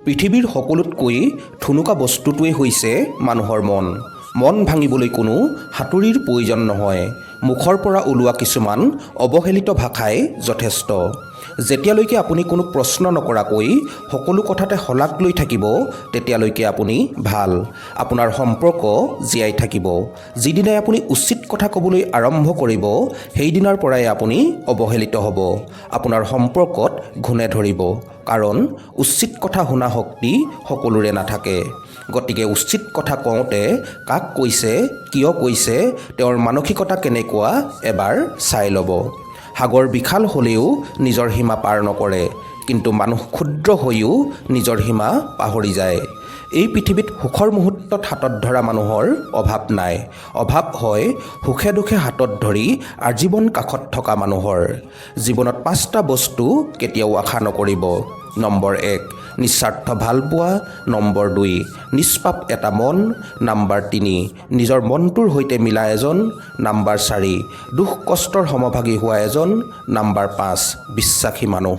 পৃথিৱীৰ সকলোতকৈ ঠুনুকা বস্তুটোৱেই হৈছে মানুহৰ মন। মন ভাঙিবলৈ কোনো হাতুৰীৰ প্ৰয়োজন নহয়, মুখৰ পৰা ওলোৱা কিছুমান অৱহেলিত ভাষাই যথেষ্ট। যেতিয়ালৈকে আপুনি কোনো প্ৰশ্ন নকৰাকৈ সকলো কথাতে শলাগ লৈ থাকিব, তেতিয়ালৈকে আপুনি ভাল, আপোনাৰ সম্পৰ্ক জীয়াই থাকিব। যিদিনাই আপুনি উচিত কথা ক'বলৈ আৰম্ভ কৰিব, সেইদিনাৰ পৰাই আপুনি অৱহেলিত হ'ব, আপোনাৰ সম্পৰ্কত ঘূণে ধৰিব। কাৰণ উচিত কথা শুনা শক্তি সকলোৰে নাথাকে। গতিকে উচিত কথা কওঁতে কাক কৈছে, কিয় কৈছে, তেওঁৰ মানসিকতা কেনেকুৱা, এবাৰ চাই ল'ব। সাগৰ বিশাল হ'লেও নিজৰ সীমা পাৰ নকৰে, কিন্তু মানুহ ক্ষুদ্ৰ হৈও নিজৰ সীমা পাহৰি যায়। এই পৃথিৱীত সুখৰ মুহূৰ্তত হাতত ধৰা মানুহৰ অভাৱ নাই, অভাৱ হয় সুখে দুখে হাতত ধৰি আজীৱন কাষত থকা মানুহৰ। জীৱনত পাঁচটা বস্তু কেতিয়াও আশা নকৰিব। নম্বৰ 1, নিস্বাৰ্থ ভালপোৱা। নম্বৰ 2, নিষ্পাপ এটা মন। নাম্বাৰ 3, নিজৰ মনটোৰ সৈতে মিলা এজন। নাম্বাৰ 4, দুখ কষ্টৰ সমভাগী হোৱা এজন। নাম্বাৰ 5, বিশ্বাসী মানুহ।